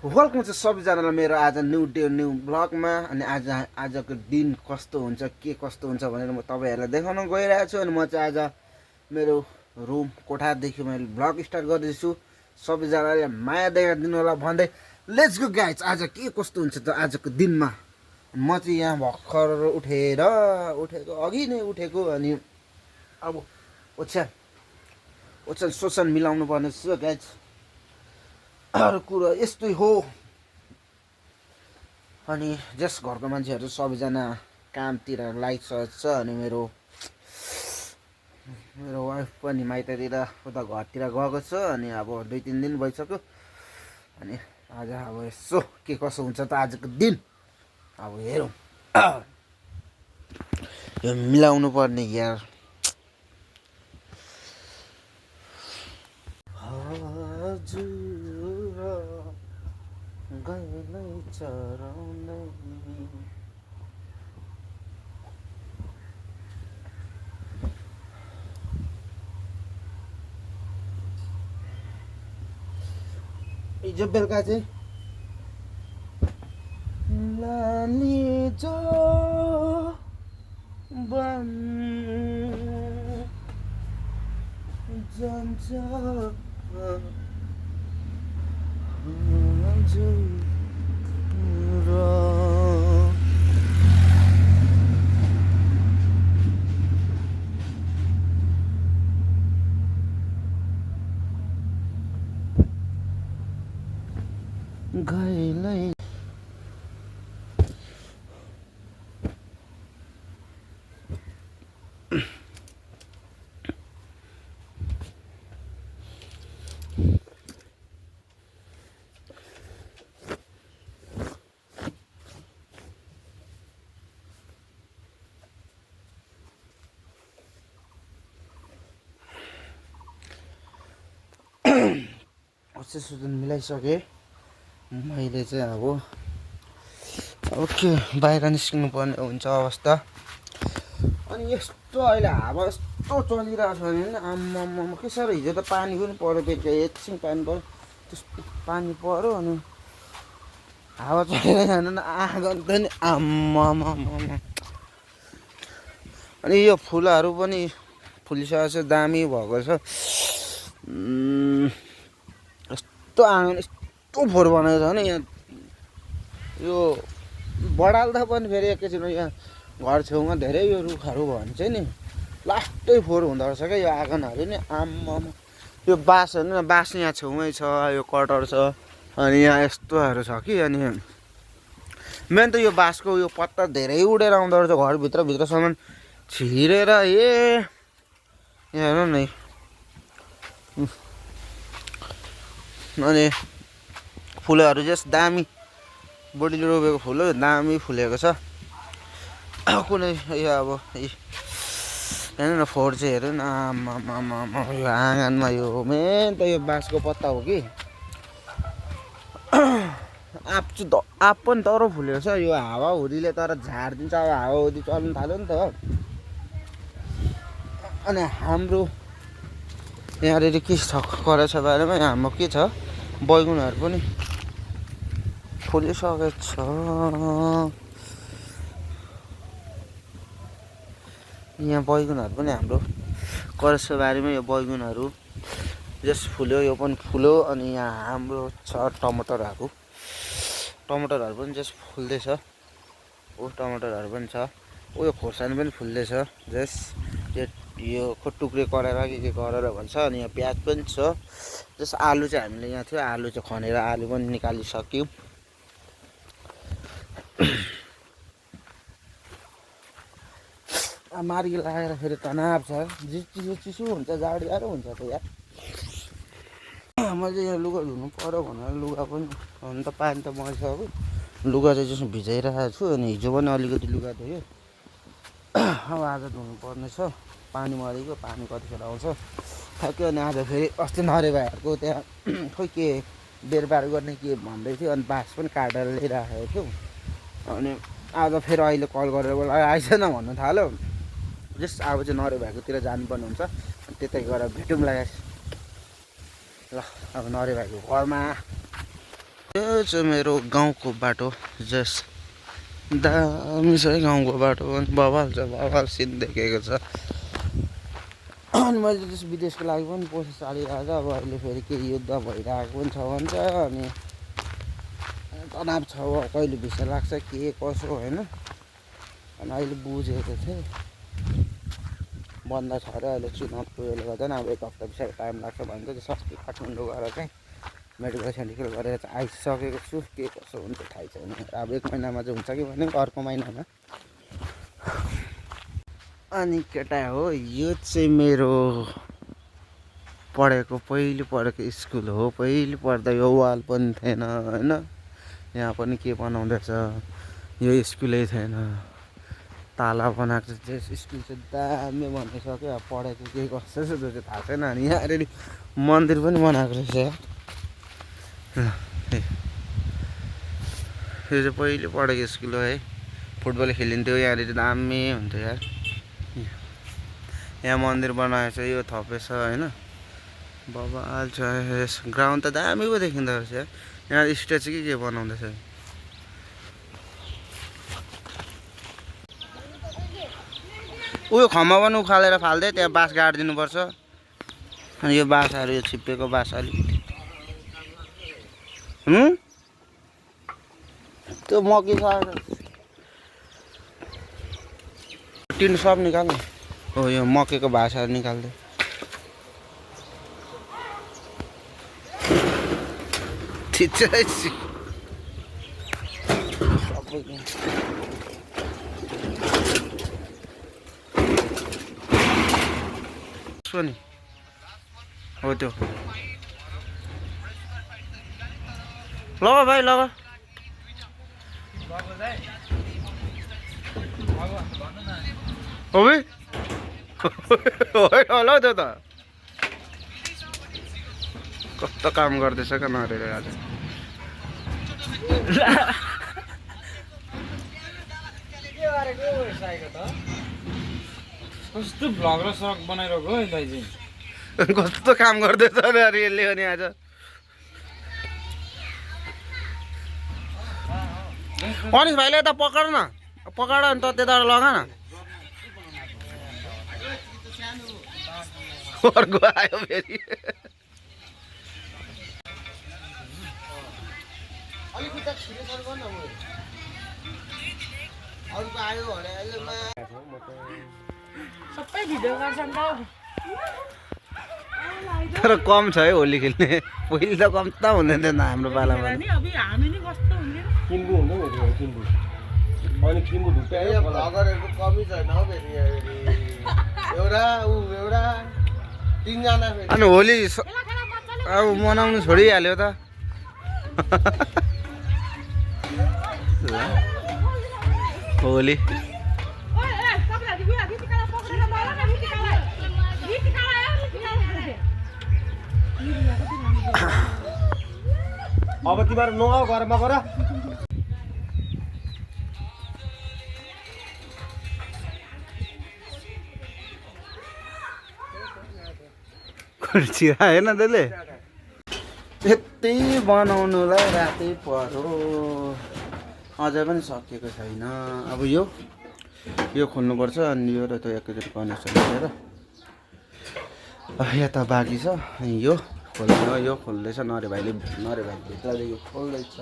Welcome चाहिँ सबैजनालाई मेरो आज न्यू डे न्यू ब्लगमा। अनि आजको दिन कस्तो हुन्छ के कस्तो हुन्छ भनेर म तपाईँहरूलाई देखाउन गइरहेको छु। अनि म चाहिँ आज मेरो रुम कोठादेखि मैले ब्लग स्टार्ट गर्दैछु। सबैजनाले माया देखाइदिनु होला भन्दै लेट्स गो गाइज। आज के कस्तो हुन्छ त आजको दिनमा। म चाहिँ यहाँ भर्खर उठेको अघि नै उठेको। अनि अब ओछ्यान सोसन मिलाउनु पर्ने छ गाइज। अरू कुरो यस्तै हो। अनि जस घरको मान्छेहरू सबैजना कामतिर लागिसकेको छ। अनि मेरो वाइफ पनि माइततिर उता घरतिर गएको छ। अनि अब 2-3 दिन भइसक्यो। अनि आज अब यसो के कसो हुन्छ त आजको दिन अब हेरौँ। यो मिलाउनु पर्ने यार। गएलै चराउँदै हिजो बेलुका चाहिँ लाली जो बन जान्छ गएलै सुदन मिलाइसकेँ मैले चाहिँ। अब के बाहिर निस्किनु पर्ने हुन्छ अवस्था। अनि यस्तो अहिले हावा यस्तो चलिरहेको छ भने आम्मामा के साह्रो। हिजो त पानी पनि पऱ्यो, बेलुका एकछिन पानी पऱ्यो, त्यस्तो पानी पऱ्यो। अनि हावा चलेर जाँदैन आँगन त नि आम्मामा। अनि यो फुलहरू पनि फुलिसकेको छ, दामी भएको छ। यस्तो आँगन यस्तो फोहोर बनाएको छ भने यहाँ यो बढाल्दा पनि फेरि एकैछिनमा यहाँ घर छेउमा धेरै यो रुखहरू भयो भने चाहिँ नि लास्टै फोहोर हुँदो रहेछ क्या यो आँगनहरू नि आम्मामा। यो बाँसहरू नि बाँस यहाँ छेउमै छ, यो कटर छ। अनि यहाँ यस्तोहरू छ कि। अनि मेन त यो बाँसको यो पत्ता धेरै उडेर आउँदो रहेछ घरभित्रसम्म छिरेर। यहाँ हेर्नु न। अनि फुलहरू जस दामी बोडीले रोपेको फुल हो, दामी फुलेको छ। कुनै यो अब हेर्नु न फोहोर चाहिँ हेर्नु न आम्मामा। यो आँगनमा यो मेन त यो बाँसको पत्ता हो कि। आँप पनि डह्रो फुलेको छ। यो हावाहुरीले तर झारिदिन्छ। अब हावाहुरी चल्नु थाल्यो नि त। अनि हाम्रो यहाँनिर के छ करेछ बारेमा हाम्रो के छ, बैगुनहरू पनि फुलिसकेको छ। यहाँ बैगुनहरू पनि हाम्रो करेसको बारीमा यो बैगुनहरू जस फुल्यो, यो पनि फुल्यो। अनि यहाँ हाम्रो छ टमाटरहरू पनि जस फुल्दैछ। टमाटरहरू पनि छ। यो खोर्सानी पनि फुल्दैछ जस यो टुक्रे गरेर के गरेर भन्छ। अनि यहाँ प्याज पनि छ। जस आलु चाहिँ हामीले यहाँ थियो, आलु चाहिँ खनेर आलु पनि निकालिसक्यौँ। मार्गी लगाएर फेरि तनाव छ, चिसो हुन्छ, जाडो हुन्छ त यार। मैले यहाँ लुगा धुनु पऱ्यो भनेर लुगा पनि हुन त पानी त मरिसक्यो। लुगा चाहिँ जस्तो भिजाइरहेको छु। अनि हिजो पनि अलिकति लुगा धोयो। अब आज धुनु पर्ने छ। पानी मरेको, पानी कतिखेर आउँछ ठ्याक्कै। अनि आज फेरि अस्ति नरे भाइहरूको त्यहाँ खोइ के बेरबार गर्ने के भन्दै थियो। अनि बाँस पनि काटेर ल्याइराखेको थियो। अनि आज फेरि अहिले कल गरेर आइसेन भन्नु थाल्यो। जस्ट अब चाहिँ नरे भाइकोतिर जानुपर्ने हुन्छ। त्यतै गएर भेटौँला। ल अब नरे भाइको घरमा यो चाहिँ मेरो गाउँको बाटो जस दामी छ है गाउँको बाटो पनि बवाल छ, बवाल सिन देखेको छ। अनि मैले त्यस विदेशको लागि पनि प्रोसेस चालिरहेको छ। अब अहिले फेरि केही युद्ध भइरहेको पनि छ भन्छ, अनि तनाव छ, कहिले भिसा लाग्छ के कसो होइन। अनि अहिले बुझेको थिएँ बन्द छ अरे अहिले चुनावको उयोले गर्दा अब 1 हप्ता पछाडि टाइम लाग्छ भन्छ। त्यो सबै काठमाडौँ गएर चाहिँ मेडिकल सेडिकल गरेर चाहिँ आइसकेको छु। के कसो हुन्छ थाहै छैन। अब 1 महिनामा चाहिँ हुन्छ कि भने अर्को महिनामा। अनि केटा हो यो चाहिँ मेरो पढेको पहिलो पढेको स्कुल हो। पहिलो पढ्दा यो वाल पनि थिएन होइन, यहाँ पनि के बनाउँदैछ, यो स्कुलै थिएन, ताला बनाएको छ। त्यस स्कुल चाहिँ दामी भनिसक्यो। अब पढेको के कस्तो छ त्यो चाहिँ थाहा छैन। अनि यहाँ अलरेडी मन्दिर पनि बनाएको रहेछ। यो चाहिँ पहिले पढेको स्कुल हो है, फुटबल खेलिन्थ्यो यहाँनिर, दामी हुन्थ्यो यार। यहाँ मन्दिर बनाएको छ, यो थपेछ होइन, बबाल छ। ग्राउन्ड त दामी पो देखिँदो रहेछ यार। यहाँ स्टेज के बनाउँदैछ। उयो खम्मा पनि उखालेर फाल्दै त्यहाँ बाँस गाडिदिनुपर्छ। अनि यो बाँसहरू, यो छिप्पेको बाँस अलिकति त्यो मकी टिन सब निकाल्नु हो, यो मकैको भाषाहरू निकाल्दै नि हो त्यो। लगा भाइ लगा। हो भाइ होला त्यो त कस्तो काम गर्दैछ क्या नरेर आज। कस्तो भ्लग र सक बनाइरहेको हो दाइजी। कस्तो काम गर्दैछ अरे यसले अनि आज। अनिस भाइले यता पकड न, पकड अनि त त्यताबाट लगा न। अर्को आयो फेरि। सबै भिडियो गर्छन् त। तर कम छ है होली खेल्ने। पहिले त कम त हुँदैन थियो हाम्रो पालामा। नि अब हामी नि कस्तो हुँदैन। किम्बु हुँदैन नि किम्बु। अनि किम्बु ढुक्कायो भगरहरुको कमी छैन हो फेरि एउटा एउटा 3 जना फेरि। अनि होली अब मनाउनु छोडिहाल्यो त। होली अब तिमीहरु नआऊ घरमा गर। चिराएन त्यसले। यति बनाउनुलाई रातै पर्यो, अझै पनि सकिएको छैन। अब यो खोल्नुपर्छ अनि यो र त्यो एकैचोटि कनेक्सन गरेर यता बाँकी छ। यो खोल्दैछ नरे भाइले भित्रदेखि खोल्दैछ।